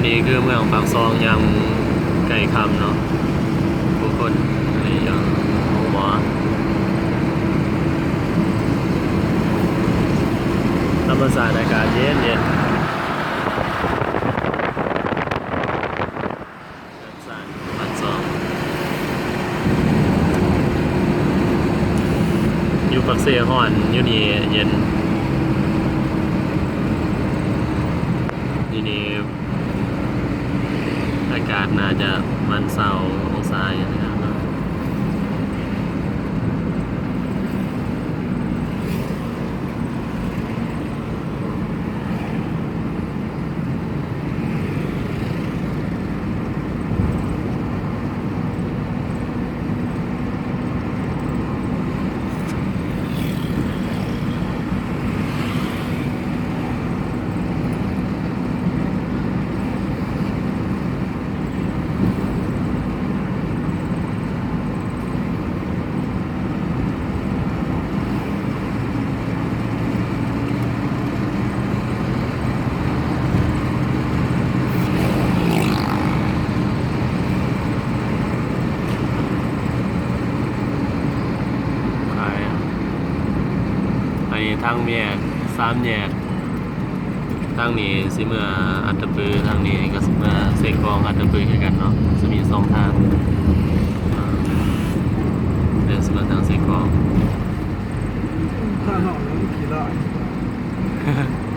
ນີ້ຄືເມືອງປາກຊ່ອງຍາມໃກ້ຄ່ຳເນາະ ຜູ້ຄົນນີ້ຍັງບໍ່ ທຳມະຊາດອາກາດເຢັນໆ. ປາກຊ່ອງ ຢູ່ປາກເຊຮ້ອນ ຢູ່ນີ້ເຢັນ ຢູ່ນີ້ອາກາດໜ້າຈະປະມານຊາວອົງສາຢູ່ນີ້ແຫຼະເນາະ. ໄປ ອັນນີ້ທາງແຍກ ສາມແຍກ ທາງນີ້ຊິເມືອອັດຕະປື ທາງນີ້ກໍຊິເມືອເຊກອງ ອັດຕະປືຄືກັນເນາະ ຊິມີສອງທາງ ເດີນຊິເມືອທາງເຊກອງ. ທາງນອກມັນຂີ້ລ້ານ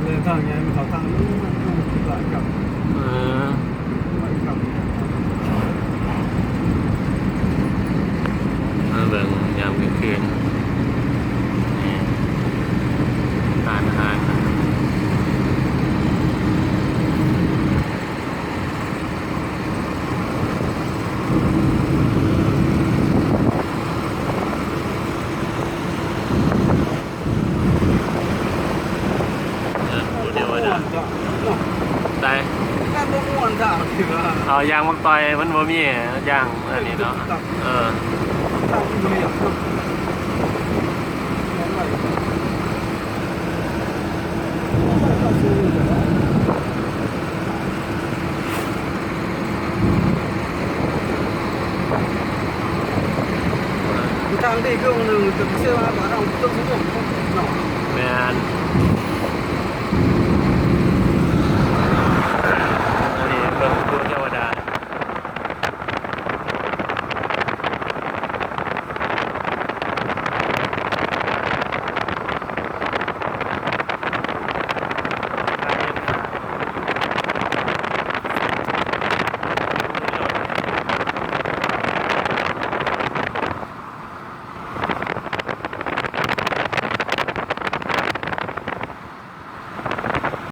ເດີນທາງໃຫຍ່ມັນເຂົ້າທາງ ມັນຂີ້ລ້ານກັບ ເອີ ມາເບິ່ງຍາມກາງຄືນ ນີ້ ຮ້ານອາຫານ. ເອີ ຜູ້ເທວະດາ ໄດ້ ເອົາ ຢາງໝາກຕ່ອຍມັນບໍ່ມີ ຢ່າງອັນນີ້ເນາະ ເອີ ທາງດີເຄື່ອງໜຶ່ງ ແຕ່ເຊື່ອວ່າເຮົາຕ້ອງສະຫງົບເນາະ ແມ່ນ.